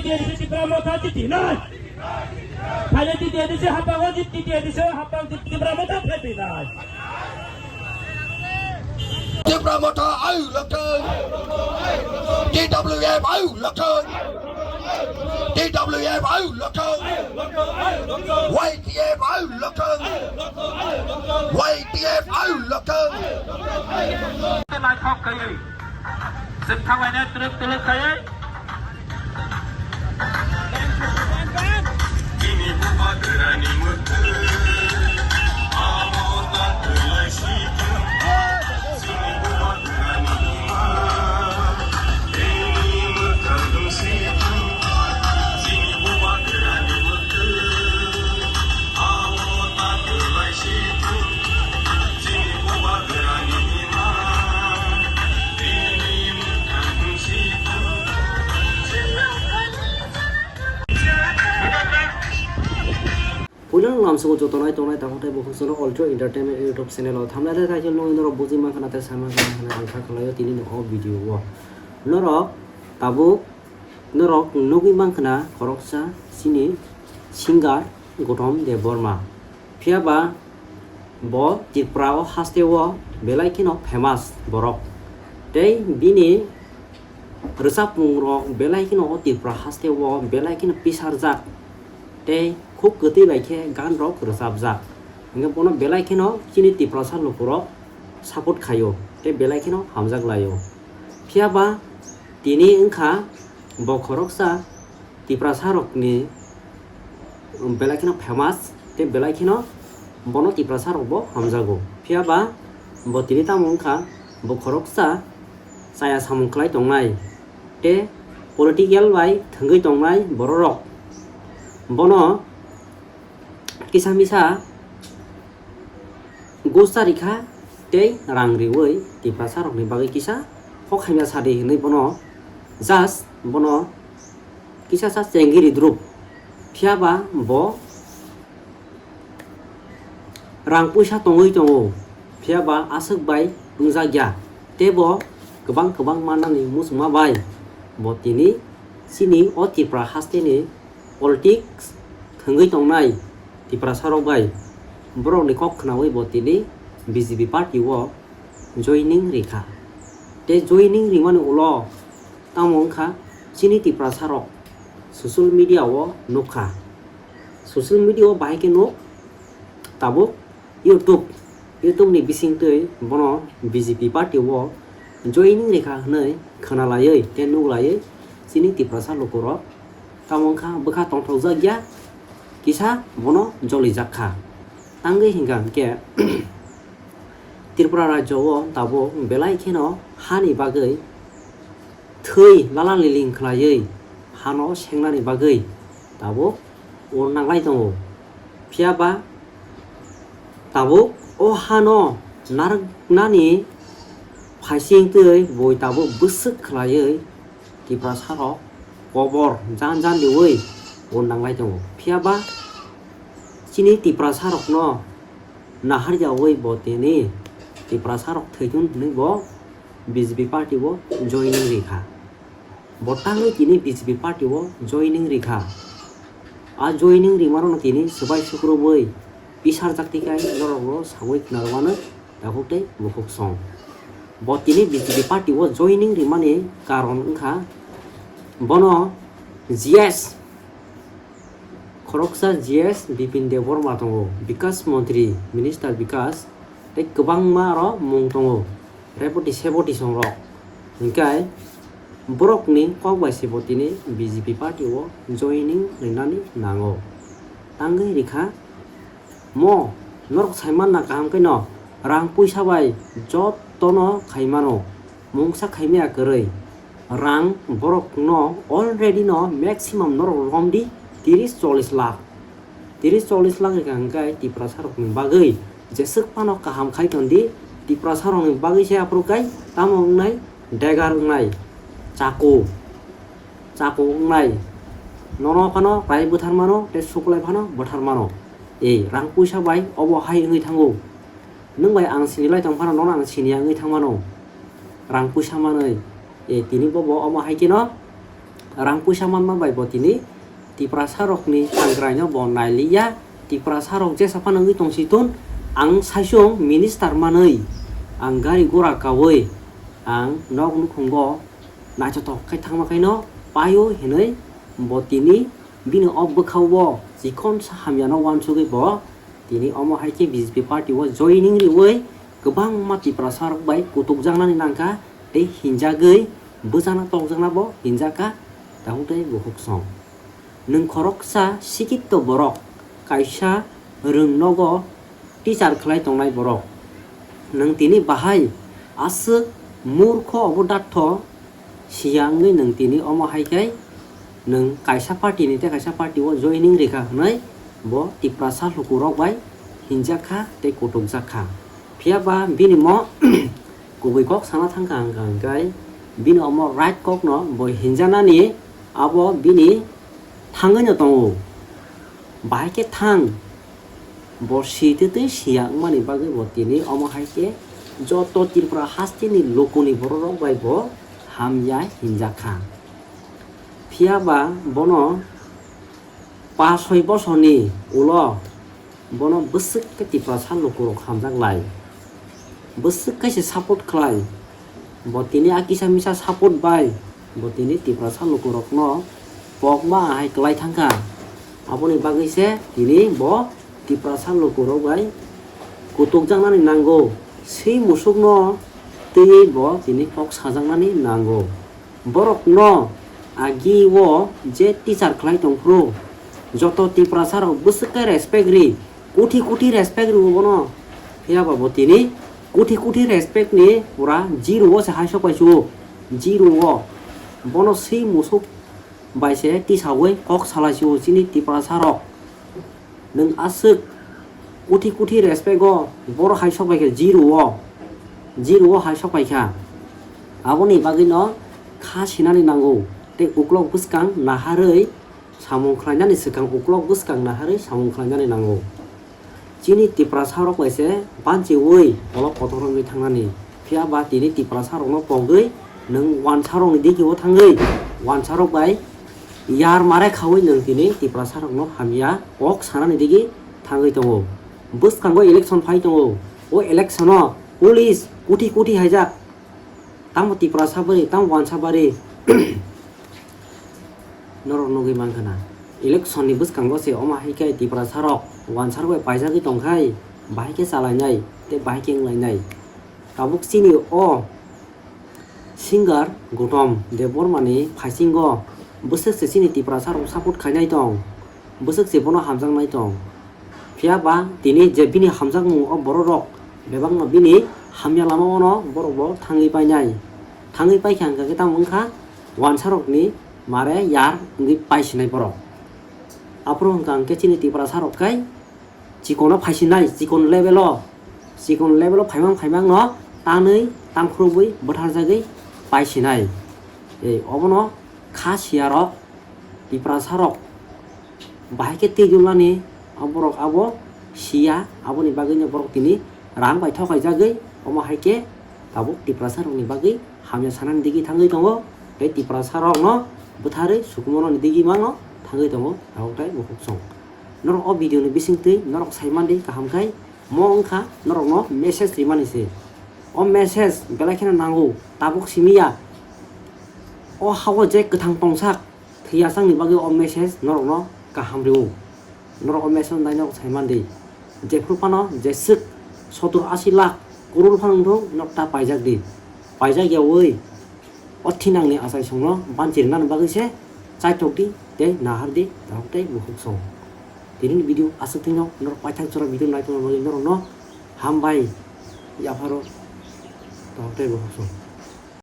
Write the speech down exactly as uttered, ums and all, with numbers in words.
T T A D C Tipra Motha chiti nai. Phale T T A D C hapang o T T A D C hapang Tipra Motha phepi nai. Tipra Motha au lokthung. T W F au lokthung. T W F au lokthung. Y T F au lokthung. Y T F au lokthung. Naithok khaiwi. Chwng thanglaina twrwk twrwk khaiwi. Chini bubagrani mwkhwtwng, amo ta twilai sitwng. Chini bubagrani ima, bini mwkhwtwng sitwng. Chini bubagrani mwkhwtwng, amo ta twilai sitwng. Chini bubagrani ima, bini mwkhwtwng sitwng. Puilano lamsogo joto nai tongnai takhuk tei bukhuk chwngno Ultra Entertainment YouTube channel o thamnai tei title nugwi norok bujui mankha na tei sai mankha na hwnwi ang kha khlaio tini ni o video o. Norok tabuk norok nugwi mankha na khoroksa chini singer Gautam Debbarma. Phiya ba bo Tripura o haste o belai kheno famous borok. Tei bini rwchapmung rok belai kheno o Tripura haste o belai kheno pisarjak tei khub kwtwi bai khe gan rok rwchapjak. Hwnkhe bono belai kheno chini Tiprasa lukurok support khaio tei belai kheno hamjak laio. Phiya ba tini wngkha bo khoroksa Tiprasa rokni belai kheno famous tei belai kheno bono Tiprasa rokbo hamjago. Phiya ba bo tini tamo wngkha bo khoroksa chaya samung khlai tongnai tei political bai thwngwi tongnai bororok bono kisa misa gosta rikha tei rang riwi Tiprasa rokni bagwi kisa kok hamya sadi hinwi bono just bono kisa sa chengwi ridruk. Phiya ba bo rang puisa tongwi tongo, phiya ba aswk bai wngjakya. Tei bo kwbang kwbang mannani muchungma bai bo tini chini o Tripura hasteni politics thwngwi tongnai Tiprasa rok bai borokni kok khnawi bo tini B J P party o joining rikha. Tei joining rimani ulo tamo wngkha chini Tiprasa rok social media o nukha. Social media o bahai khe nuk tabuk YouTube, YouTube ni bisingtwi bono B J P party o joining rikha hwnwi khwnalaiwi tei nuklaiwi chini Tiprasa lukurok tamo wngkha bwkha tongthokjakya kisa bono jolijak kha. Tangwi hwnkha hwnkhe Tripura rajyo o tabuk belai kheno hani bagwi thwi lala liling khlaiwi hano sengnani bagwi tabuk ur nanglai tongo. Phiya ba tabuk o hano narwknani phaising twi bui tabuk bwswk khlaiwi Tiprasa rok kobor jan jan riwi ur nanglai tongo. Phiya ba chini Tiprasa rokno naharyawi bo tini Tiprasa rok thwithun hwnwi bo B J P party o joining rikha. Bo tangwi tini B J P party o joining rikha. A joining rimarokno tini swbai sukrubwi pisarjak tikai norokno sagwi khwnarwmano takhuk tei bukhuk song. Bo tini B J P party o joining rimani karon wngkha bono G S khoroksa G S Bipin Debbarma tongo, Bikas Montri, Minister Bikas, tei kwbangma aro mung tongo, reboti seboti songrok. Hinkhe borokni kok bai se bo tini B J P party o joining rinani nango. Tangwi rikha mo norok saimanna kaham khe no rang puisa bai jotono khaimano. Mungsa khaimaya kwrwi. Rang borokno already no maximum norok romdi tiris chollish lakh. Tiris chollish lakh rikha hwnkhe Tiprasa rokni bagwi jeswk phano kaham khai tondi. Tiprasa rokni bagwi se aphuru kai tamo wngnai, degar wngnai, chaku, chaku wngnai. Nono phano rai bwtharmano tei suklai phano bwtharmano. Ei rang puisa bai obo hai wngwi thango. Nwng bai ang sinilai tong phano nono ang siniya wngwi thangmano. Rang puisa manwi. E, tini bobo omo hai kheno rang puisa manma bai bo tini Tiprasa rokni tangrai no bo nailiya. Tiprasa rok jesa phano wngwi tongsi tun, ang saisung minister manwi ang gari gura kawi ang nok nukhungo naithothok khai thangma khaino paio hinwi bo tini bini o bwkhao chikonsa hamyano uansugwi bo tini omo hai khe B J P party o joining riwi kwbangma Tiprasa rok bai kutukjaknani nangkha tei hinjagwi bwchana tokjakna bo hinjakha. Tabuk tei bukhuk song. Nwng khoroksa sikitto borok, kaisa rwng nogo teacher khlai tongnai borok. Nwng tini bahai aswk murkho obo datho siya wngwi nwng tini omo hai khe nwng kaisa party ni tei kaisa party o joining rikha hwnwi bo Tiprasa lukurok bai hinjakha tei kutukjakha. Phiya ba bini mo kubui kok sana thangkha hwnkha hwnkhe bini omo right kok no bo hinjanani abo bini thangwi no tongo. Bahai khe thang bo si twi twi siya wngmani bagwi bo tini omo hai khe joto Tripura hasteni lukuni bororok bai bo hamya hinjakha. Phiya ba bono pas soi bosorni ulo bono bwswk khe Tiprasa lukurok hamjak lai. Bwswk khe se support khlai. Bo tini a kisa misa support bai bo tini Tiprasa lukurokno pokma ahai kwlai thangkha. Aboni bagwi se tini bo Tiprasa lukurok bai kutukjaknani nango. Swi musukno twiwi bo tini kok sajaknani nango. Borokno agi o je teacher khlai tongphuru, joto Tiprasa rok bwswk khe respect ri, kuthi kuthi respect rio bono. Phiya ba bo tini kuthi kuthi respect ni pura zero o se hai sok pai su, zero o. Bono swi musuk bai se tisawi kok salai su chini Tiprasa rok. Nwng aswk kuthi kuthi respect o, boro hai sok bai khe zero o, zero o hai sok pai kha. Aboni bagwi no kha sinani nango tei uklok bwskang naharwi samung khlainani swkang uklok bwskang naharwi samung khlainani nango. Chini Tiprasa rok bai se banchiwi olok kotor wngwi thangnani. Phiya ba tini Tiprasa rokno pogwi nwng wansa rokni digi o thangwi wansa rok bai yar mare khawi nwng tini Tiprasa rokno hamya kok sanani digi thangwi tongo. Bwskango election phai tongo. O election o police kuthi kuthi haijak. Tamo Tiprasa bari, tamo wansa bari. Norok nugwi mankha na. Election ni bwskango se omo hai khe Tiprasa rok wansa rok bai paijagwi tongkhai, bahai khe chalainai tei bahai khe wnglainai. Tabuk chini o singer Gautam Debbarma ni phaisingo bwswk se chini Tiprasa rok support khainai tong, bwswk se bono hamjaknai tong. Phiya ba tini je bini hamjakmung o borok rok bebakno bini hamya lama o no borok bo thangwi painai. Thangwi paikha hwnkha khe tamo wngkha wansa rokni mare yar wngwi paisinai borok. Aphuru hwnkha hwnkhe chini Tiprasa rok khe chikon o phaisinai, chikon level o, chikon level o phaimang phaimang no tanwi tangkhurubwi bwtharjagwi paisinai. E, obono kha siya rok, Tiprasa rok bahai khe twijlani, o borok abo siya, aboni bagwi no borok tini rang bai thokaijagwi omo hai khe tabuk Tiprasa rokni bagwi hamya sanani digi thangwi tongo, tei Tiprasa rokno bwtharwi sukumo nani digi mano thangwi tongo tabuk tai bukhuk song. Norok o video ni bisingtwi norok sai mandi kaham khai mo wngkha norokno message rimani se. O message belai kheno nango, tabuk simi ya. O hao je kwthang tongsak thwiyasakni bagwi o message norokno kaham rwo. Norok o message nai norok sai mandi. Jephru phano jeswk sottor asi lakh, koror phano wngthung, norok ta paijak di. Paijak yaui o thinangni achaisongno banchi rwnani bagwi se chaitok di tei nahar di, tabuk tei bukhuk song. Tinini video aswk thwino norok paithak jora video naitongna bagwi norokno hambai yapharo, tabuk tei bukhuk song.